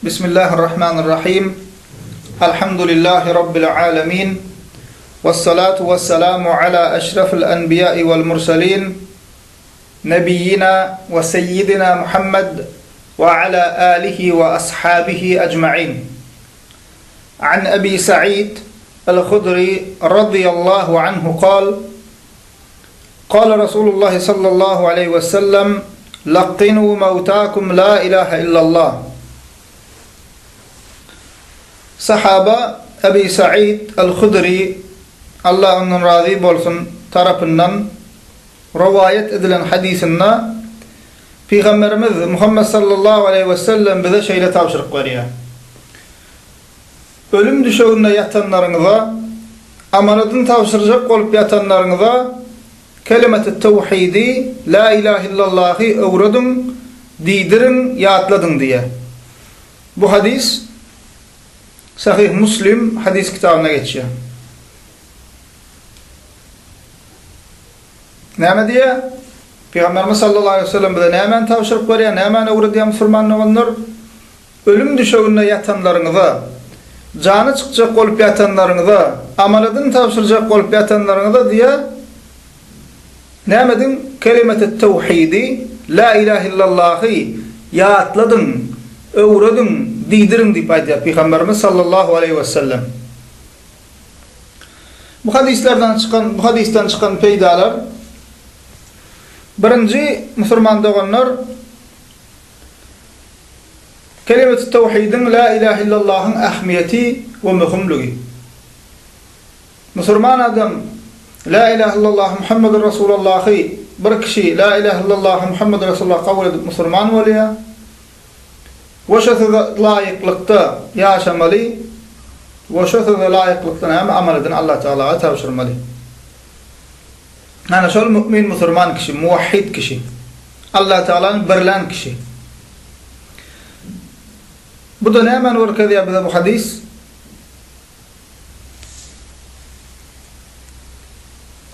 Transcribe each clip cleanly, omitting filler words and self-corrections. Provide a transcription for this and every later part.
Bismillahirrahmanirrahim. Alhamdulillahi Rabbil alemin. Vessalatu vesselamu ala eşrefil enbiya'i vel murselin. Nebiyyina ve seyyidina Muhammed ve ala alihi ve ashabihi ecma'in. An Ebi Sa'id el-Hudri radıyallahu anhu kal, Kal Resulullah sallallahu aleyhi ve sellem, Lakkinu mevtakum la ilahe illallah. Sahaba Ebi Sa'id el-Hudri, Allah ondan razy bolsun, tarapyndan rowaýat edilen hadysynda Pygamberimiz Muhammet sallallahu aleýhi we sellem bize şeýle tabşyryk berýär. Ölüm düşeginde ýatanlaryňyza, amanadyny tabşyrjak bolup ýatanlaryňyza kelimetit tewhidi, la ilahe illallahy öwrediň, diýdiriň, ýatladyň diýýär. Bu hadys Sahyh Muslim hadys kitabynda geçýär. Näme diýýär? Pygamberimiz sallallahu aleýhi we sellem bize nämäni tabşyryk berýär, nämäni öwredýär musulman doganlar? Ölüm düşeginde ýatanlaryňyza, jany çykjak bolup ýatanlaryňyza, amanadyny tabşyrjak bolup ýatanlaryňyza diýýär, näme ediň? Kelimetet tewhidi, la ilahe illallahy ýatladyň, öwrediň, diýdiriň diýip aýdýar Pygamberimiz sallallahu aleýhi we sellem. Bu hadyslardan çykan, bu hadysdan çykan peýdalar Birinji, musulman doganlar, Kelimetü tewhidiň, la ilahe illallahyň ähmiýeti we möhümligi. Musulman adam La ilahe illallah Muhammedur Rasulullahy bir kişi La ilahe illallah Muhammedur Rasulullah kabul edip musulman bolýar. We şo söze laýyklykda ýaşamaly we şo söze laýyklykda näme amal edeni Allah Tagalaga tabşyrmaly. Ana şol mümin musurman kişi, muwahhid kişi. Allah Tagalany birlän kişi. Bu-da nämäni görkezýär bize bu hadys?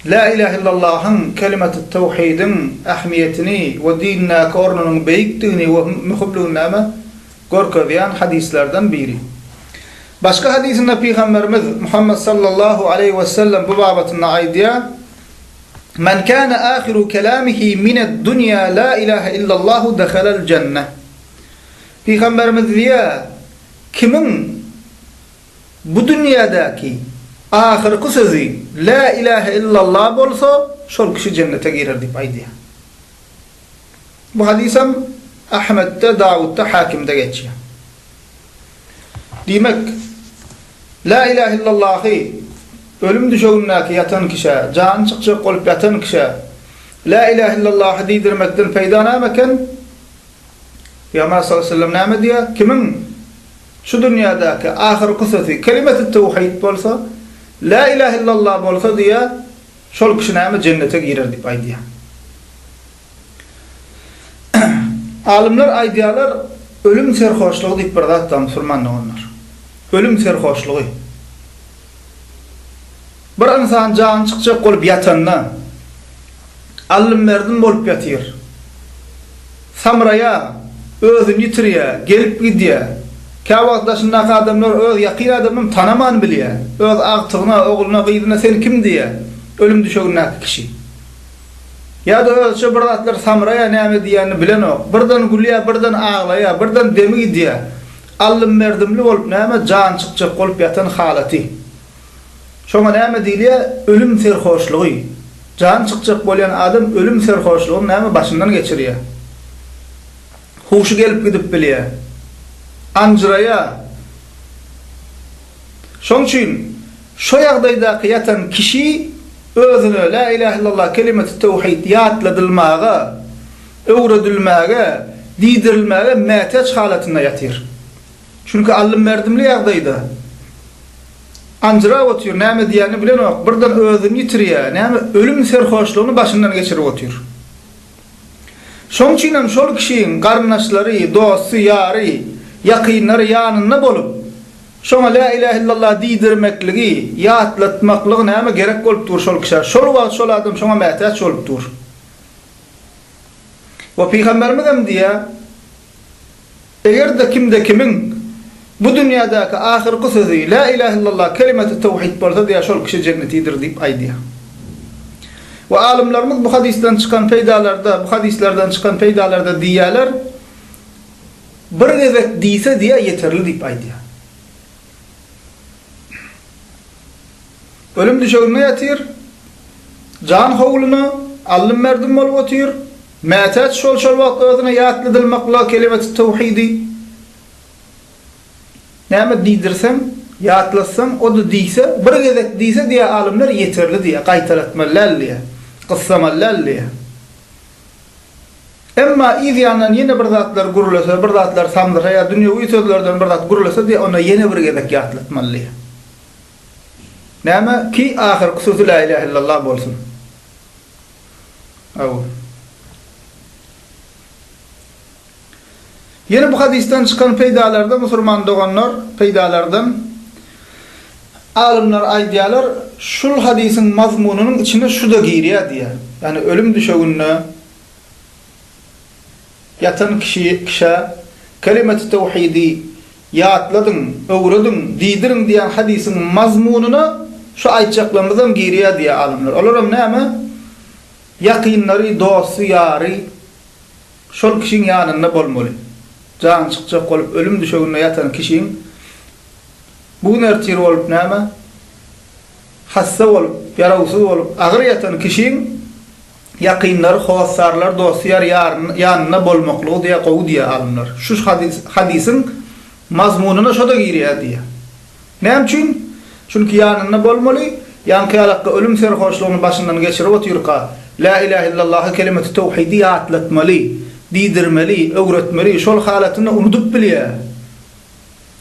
La ilahe illallahyň, kelimetut tawhidiň ähmiýetini we dindäki ornunyň beýikdigini we möhümligini näme görkezýän hadyslardan biri. Başga hadysynda Pygamberimiz Muhammet sallallahu aleýhi we sellem bu babatynda aýdýar, Men kana ahiru kelamihi mined dunýa la ilahe illallahu dehalel jenneh. Pygamberimiz diýýär, Kimiň Bu dünýädäki ahyrky sözi Lä ilähe illallah bolsa, şol kişi jennete girer diýip aýdýar. Bu hadysam Ahmetde, Dawutda, Hakimde geçýär. Diýmek, Lä ilähe illallahy ölüm düşegindäki ýatan kişä, jany çykjak bolup ýatan kişä Lä ilähe illallahy diýdirmekden peýda näme eken? Pygamber sallallahu aleýhi we sellem näme diýýär? Kimiň şu dünýädäki ahyrky sözi kelimetü tewhid bolsa, La ilahe illallah bolsa diýýär, şol kişi näme jennete girer diýip aýdýar. Alymlar aýdýarlar, ölüm serhoşlygy diýip bir zat bar musulman doganlar. Ölüm serhoşlygy. Bir ynsan jany çykjak bolup ýatanda, allym-berdim bolup ýatyr. Samraýar, özüni ýitirýär, gelip gidýär. Käwagt daşyndaky adamlar öz ýakyn adamyny tanaman bilýär. Öz agtygyna, ogluna, gyzyna sen kim diýýär, ölüm düşegindäki kişi. Ýa-da özüçe bir zatlar samraýar, näme diýýänini bilenok. Birden gülýär, birden aglaýar, birden demi gidýär. Allym-berdimli bolup näme, jany çykjak bolup ýatan halaty. Şoňa näme diýilýär? Ölüm serhoşlygy. Jany çykjak bolýan adam ölüm serhoşlygyny näme başyndan geçirýär. Huşy gelip gidip bilýär. Anjyraýar. Şoň üçin şo ýagdaýdaky ýatan kişi özüne La ilahe illallah kelimetü tewhid ýatladylmaga, öwredilmäge, diýdirilmäge mätäç halatynda ýatyr. Çünki allym-berdimli ýagdaýda anjyrap otyr, näme diýýänini bilenok, birden özüni ýitirýär, näme ölüm serhoşlygyny başyndan geçirip otyr. Şoň üçinem şol kişiň garyndaşlary, dosty, ýary, ýakynlary ýanynda bolup, şoňa Lä ilähe illallah diýdirmekligi, ýatlatmaklygy näme gerek bolup dur şol kişä. Şol wagt şol adam şoňa mätäç bolup dur. We Pygamberimiz hem diýýär, Eger-de kimde kimiň. Bu dünýädäki ahyrky sözi Lä ilähe illallah kelimeti tewhid bolsa diýýär şol kişi jennetidir diýip aýdýar. We alymlarymyz bu hadysdan çykan peýdalarda, bu hadyslardan çykan peýdalarda diýýärler, bir gezek diýse diýýär ýeterli diýip aýdýar. Ölüm düşeginde ýatyr, jan howluna aldym-berdim bolup otyr, mätäç şol şol wagt özüne ýatladylmaklyga kelimeti tewhidi. Näme diýdirseň, ýatlatsaň, o-da diýse, bir gezek diýse diýýär alymlar ýeterli diýýär, gaýtalatmaly däl diýýär, gyssamaly däl diýýär. Emma yz ýandan ýene bir zatlar gürlese, bir zatlar samdysa ýa dünýewi sözlerden bir zat gürlese diýýär, onda ýene bir gezek ýatlatmaly diýýär. Näme ki ahyrky sözi la ilahe illallah bolsun. Hawa. Ýene bu hadysdan çykan peýdalarda musurman doganlar peýdalardan alymlar aýdýarlar, şul hadysyň mazmunynyň içine şu-da girýär diýýär. Ýagny ölüm düşeginde ýatan kişi kişä kelimeti tewhidi ýatladyň, öwrediň, diýdiriň diýen hadysyň mazmunyna şu aýtjaklarymyzam girýär diýýär alymlar. Olaram näme? Ýakynlary, dosty, ýary Şol kişiň ýanynda bolmaly. Jany çykjak bolup ölüm düşeginde ýatan kişiň bu gün ertir bolup näme, hassa bolup, ýarawsyz bolup, agyr ýatan kişiň ýakynlary, hossarlary, dosty-ýary ýanynda bolmaklygy diýýär, gowy diýýär alymlar. Şu hadysyň mazmunyna şo-da girýär diýýär. Näme üçin? Çünki ýanynda bolmaly, ýaňky ýalakka ölüm serhoşlugyny başyndan geçirip otyrka, Lä ilähe illallahy kelimeti towhidi ýatlatmaly, diýdirmeli, öwretmeli, şol halatynda unudyp bilýär.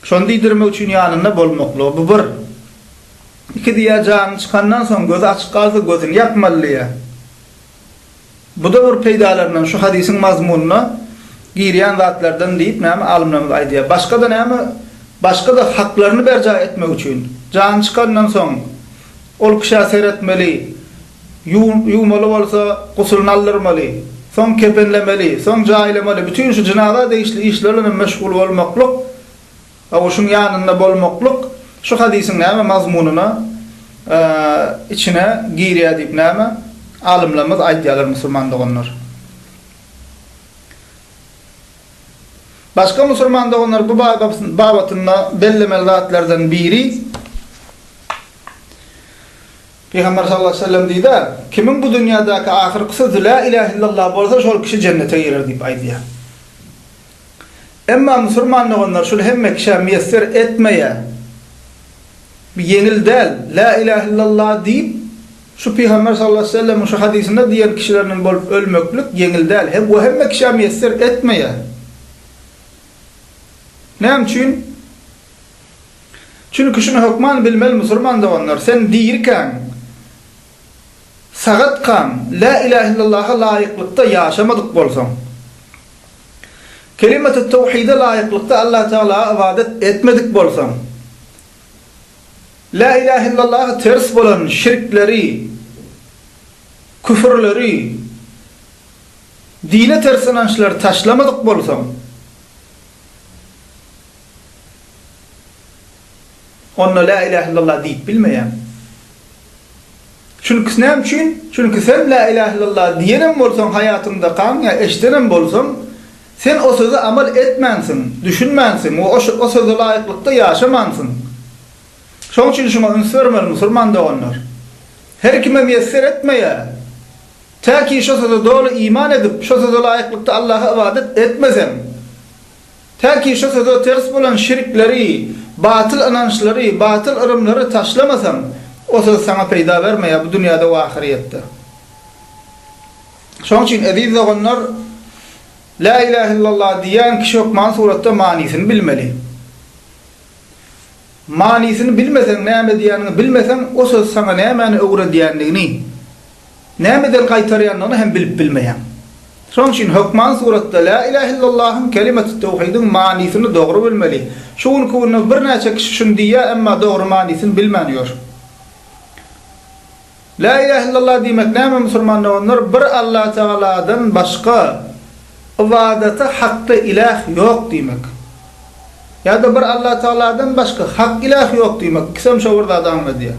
Şony diýdirmek üçin ýanynda bolmaklygy, bu bir. Iki diýýär, jany çykandan soň gözi açyk galsa gözüni ýapmaly diýýär. Bu-da bir peýdalaryndan, şu hadysyň mazmunyna girýän zatlardan diýip, näme, alymlarymyz aýdýar. Başga-da näme, başga-da haklaryny berjaý etmek üçin, jany çykandan soň, ol kişä seretmeli, ýuwmaly bolsa, gusulyny aldyrmaly, soň kepenlemeli, soň jaýlamaly, bütin şu jynaza degişli işler bilen hem meşgul bolmaklyk, Gawuşyň ýanynda bolmaklyk şu hadysyň näme mazmunyna içine girýär diýip näme alymlarymyz aýdýarlar musulman doganlar. Başga musulman doganlar bu babatynda bellemeli zatlardan biri Pygamber sallallahu aleyhi ve sellem diýdi, kimiň bu dünýädäki ahyrky sözi la ilahe illallah bolsa şol kişi jennete girer diýip aýdýar. Emma musurman doganlar şul hemme kişä miýesser etmeýär. Bu ýeňil däl. Lä ilähe illallah diýip, şu Pygamber sallallahu aleýhi we sellemiň şu hadysynda diýen kişilerinden bolup ölmeklik ýeňil däl. Hem we hemme kişä miýesser etmeýär. Näme üçin? Çünki şuny hökman bilmeli musurman doganlar, sen dirikäň, sagatkaň, Lä ilähe illallaha laýyklykda ýaşamadyk bolsaň, Kelimetü tewhide laýyklykda Allah Tagalaga ybadat etmedik bolsaň, Lä ilähe illallaha ters bolan şirkleri, küfürleri, dine ters ynançlary taşlamadyk bolsaň, onda Lä ilähe illallah diýip bilmeýäň. Çünki näme üçin? Çünki sen Lä ilähe illallah diýenem bolsaň haýatyňdakaň ýa eşidenem bolsaň, sen o söze amal etmänsiň, düşünmänsiň we o söze laýyklykda ýaşamansyň. Şoň üçin şuňa üns bermeli musulman doganlar. Her kime miýesser etmeýär. Täki şo söze doly iman edip, şo söze laýyklykda Allaha ybadat etmeseň. Täki şu söze ters bolan şirkleri, batyl ynançlary, batyl yrymlary taşlamasaň, o söz saňa peýda bermeýär bu dünýäde we ahyrýetde. Şonuň üçin eziz doganlar, Lä ilähe illallah diýýän kişi hökman suratda manysyny bilmeli. Manysyny bilmeseň, näme diýýäniňi bilmeseň, o söz saňa nämäni öwredýändigini, Nämeden gaýtarýandygyny hem bilip bilmeýäň. Şonuň üçin hökman suratda Lä ilähe illallahyň, kelimetü tewhidiň manysyny dogry bilmeli. Şu günki günde birnäçe kişi şuny diýýär, emma dogry manysyny bilmän ýör. Lä ilähe illallah diýmek näme musulman doganlar? Bir Allatagaladan başga ybadata hakly iläh ýok diýmek. Ýa-da bir Allah Tagaladan başga hak ilah ýok diýmek. Ikisem şo bir zady aňladýar.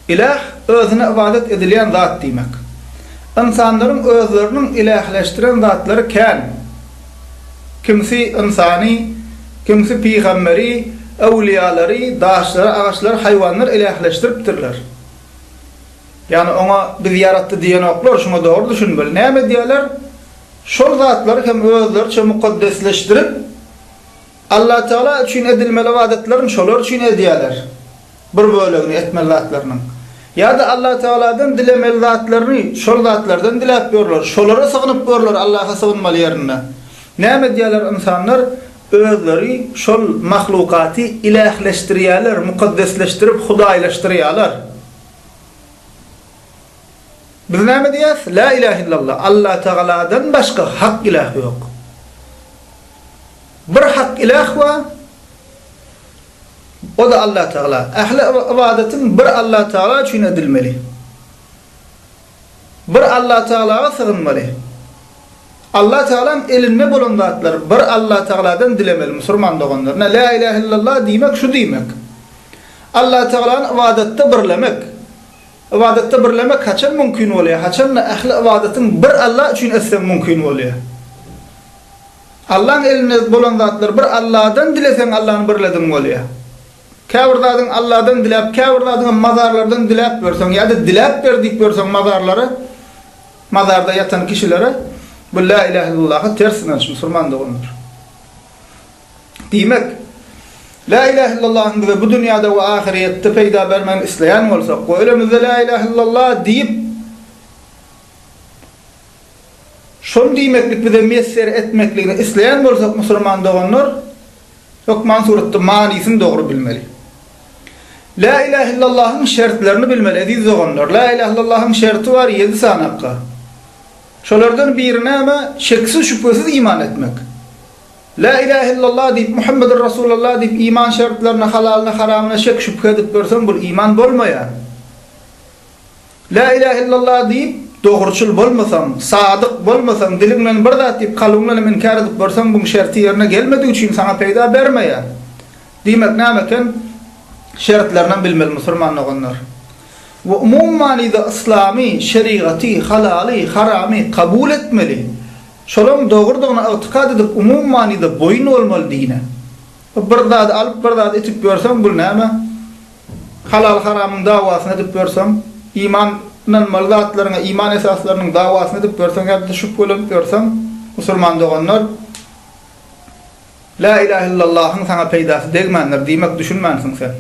Ilah, özüne ybadat edilýän zat diýmek. Ynsanlaryň özleriniň ilähleşdiren zatlary kän. Kimsi ynsany, kimsi pygamberi, öwlüýalary, daşlary, agaçlary, haýwanlary ilähleşdiripdirler. Ýagny oňa biz ýaratdy diýenoklar, şuňa dogry düşünmeli. Näme edýärler? Şol zatlary hem özleriçe mukaddesleşdirip, Allatagala üçin edilmeli ybadatlaryny şolar üçin edýärler. Bir bölegini etmeli zatlarynyň. Ýa-da Allatagaladan dilemeli zatlaryny şol zatlardan diläp ýörler. Şolara sygynyp ýörler Allaha sygynmaly ýerinde. Näme edýärler ynsanlar? Özleri şol mahlukaty ilähleşdirýärler, mukaddesleşdirip hudaýlaşdyrýarlar. Biz näme diýýäs? Lä ilähe illallah, Allatagaladan başga hak iläh ýok. Bir hak iläh bar, o-da Allatagala. Ähli ybadatyň bir Allatagala üçin edilmeli. Bir Allatagalaga sygynmaly. Allatagalaň elinde bolan zatlary bir Allatagaladan dilemeli musurman doganlar. Ine, Lä ilähe illallah diýmek şu diýmek. Allatagalany ybadatda birlemek. Ybadatda birlemek haçan mümkin bolýar? Haçanda ähli ybadatyň bir Alla üçin etseň mümkin bolýar. Allaň elinde bolan zatlary bir Alladan dileseň Allany birlediň bolýar. Käbir zadyň Alladan diläp, käbir zadyňam mazarlardan diläp ýörseň ýa-da diläp ber diýip ýörseň mazarlara, mazarda ýatan kişilere bu la ilahe illallaha ters ynanç musurman doganlar. Diýmek, La ilahe illallahyň bize bu dünýäde we ahyrýetde peýda bermegini isleýän bolsak we ölemizde La ilahe illallah diýip, şony diýmeklik bize miýesser etmekligini isleýän bolsak musurman doganlar, hökman suratda manysyny dogry bilmeli. La ilahe illallahyň şertlerini bilmeli eziz doganlar. La ilahe illallahyň şerti bar ýedi sanakga. Şolardan biri näme? Şeksiz-şübhesiz iman etmek. Lä ilähe illallah diýip, Muhammedur Rasulallah diýip iman şertlerine, halalyna, haramyna şek-şübhe edip ýörseň bul iman bolmaýar. Lä ilähe illallah diýip, dogruçyl bolmasaň, sadyk bolmasaň, diliň bilen bir zat diýip, kalbyň bilenem inkär edip ýörseň buň şerti ýerine gelmedigi üçin saňa peýda bermeýär. Diýmek näme eken? Şertlerinem bilmeli musurman doganlar. We umumy manyda yslamy, şerigaty, halaly, haramy kabul etmeli. Şolaryň dogrudygyna ygtykat edip umumy manyda boýun bolmaly dine. Bir zady alyp bir zady itip ýörseň bul näme? Halal haramyň dawasyny edip ýörseň, iman ynanmaly zatlaryňa iman esaslarynyň dawasyny edip ýörseň ýa-da şübhelenip ýörseň musulman doganlar La ilahe illallahyň saňa peýdasy degmändir diýmek düşünmänsiň sen.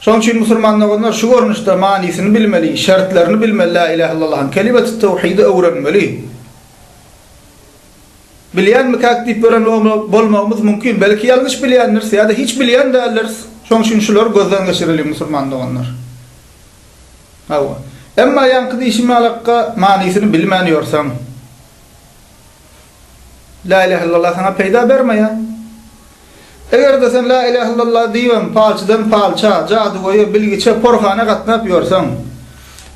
Şonuň üçin musulman doganlar şu görnüşde manysyny bilmeli, şertlerini bilmeli La ilahe illallahyň, kelimetü tewhidi öwrenmeli. Bilýänmikäk diýip ýören bolmagymyz mümkin, belki ýalňyş bilýändiris ýa-da hiç bilýän däldiris. Şonuň üçin şulary gözden geçireliň musulman doganlar. Hawa. Emma ýaňky diýşim ýalakka manysyny bilmän ýörseň, La ilahe illallah saňa peýda bermeýär. Eger-de sen La ilahe illallah diýibem palçydan palça, jadygöýe, bilgiçe, porhana gatnap ýörseň,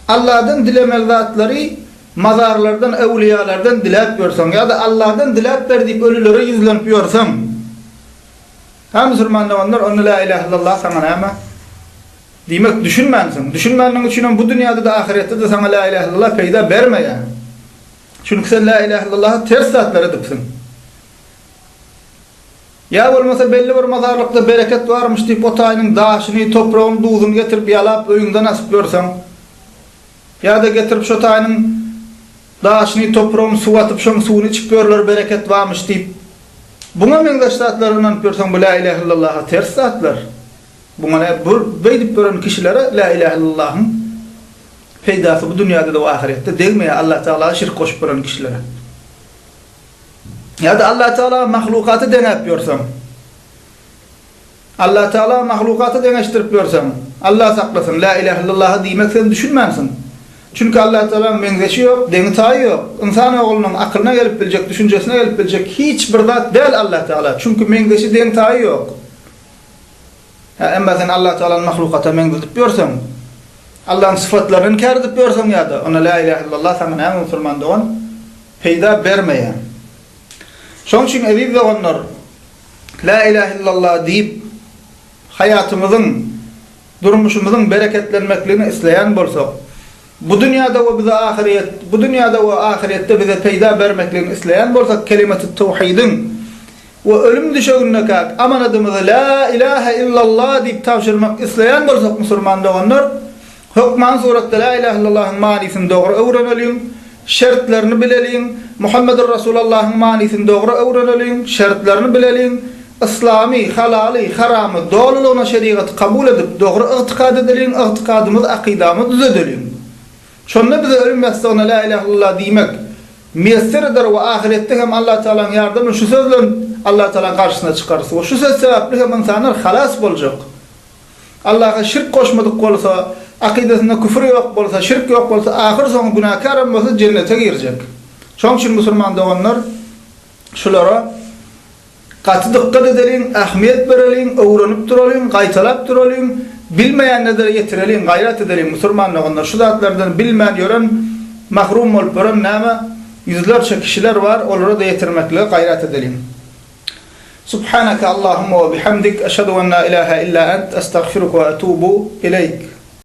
Alladan dilemeli zatlary mazarlardan, öwlüýalardan diläp ýörseň ýa-da Alladan diläp ber diýip ölülere ýüzlenip ýörseň, hä musulman doganlar, onda La ilahe illallah saňa näme? Diýmek, düşünmänsiň. Düşünmänligiň üçinem bu dünýäde-de, ahyretde-de saňa La ilahe illallah peýda bermeýär. Çünki sen La ilahe illallaha ters zatlar edipsiň. Ýa bolmasa belli bir mazarlykda bereket barmyş diýip o taýynyň daşyny, topragyny, duzuny getirip ýalap öýüňden asyp ýörseň, ýa-da getirip şo taýynyň daşyny, topragyny suwa atyp şoň suwuny içip ýörler bereket barmyş diýip, buňa meňzeş zatlara ynanyp ýörseň bu La ilahe illallaha ters zatlar. Buňa nä bu beýdip ýören kişilere La ilahe illallahyň peýdasy bu dünýäde-de we ahyretde degmeýär Allah Tagalaga şirk goşup ýören kişilere. Ýa-da Allah Tagala mahlukaty deňäp ýörseň, Allah Tagala mahlukaty deňeşdirip ýörseň, Allah saklasyn, La ilahe illallaha diýmek sen düşünmänsiň. Çünki Allah Tagalanyň meňzeşi ýok, deňi-taýy ýok. Ynsan oglunyň akylyna gelip biljek, düşünjesine gelip biljek hiç bir zat däl Allah Tagala. Çünki meňzeşi, deňi-taýy ýok. Hä, emma sen Allah Tagalany mahlukata meňzedip ýörseň, Allahyň syfatlaryny inkär edip ýörseň ýa-da, onda La ilahe illallah saňa näme musulman dogan? Peýda bermeýär. Şonuň üçin eziz doganlar, La ilahe illallah diýip, haýatymyzyň, durmuşymyzyň bereketlenmekligini isleýän bolsak, bu dünýäde we bize ahyryýet, bu dünýäde we ahyryýetde bize peýda bermekligini isleýän bolsak kelimetut-tawhidiň we ölüm düşegindekäk amanadymyzy La ilahe illallah diýip tabşyrmak isleýän bolsak musulman doganlar, Hökmany suratda Lä ilähe illallahyň manysyny dogry öwreneliň, şertlerini bileliň, Muhammedur Rasulallahyň manysyny dogry öwreneliň, şertlerini bileliň, Yslamy, halaly, haramy dolulygyna şerigaty kabul edip dogry ygtykad edeliň, ygtykadymyzy, akydamyzy düzedeliň. Şonda bize ölüm ýassygyna Lä ilähe illallah diýmek miýesser eder we ahyretde hem Allah Tagalaň ýardamy bilen şu söz bilen Allah Tagalaň garşysyna çykarys we şu söz sebäpli hem ynsanlar halas boljak. Allaha şirk goşmadyk bolsa, akydasynda küfür ýok bolsa, şirk ýok bolsa, ahyr soňy günäkärem bolsa jennete girjek. Şoň üçin musulman doganlar şulara gaty dykgat edeliň, ähmiýet bereliň, öwrenip duralyň, gaýtalap duralyň, bilmeýänlere ýetireliň, gaýrat edeliň musulman doganlar şu zatlardan bilmän ýören, mahrum bolup ýören näme ýüzlerçe kişiler bar, olara-da ýetirmeklige gaýrat edeliň. Subhanaka Allahumma we bihamdik, eşhedü en la ilahe illa ent, estagfiruke we etubu ileyk.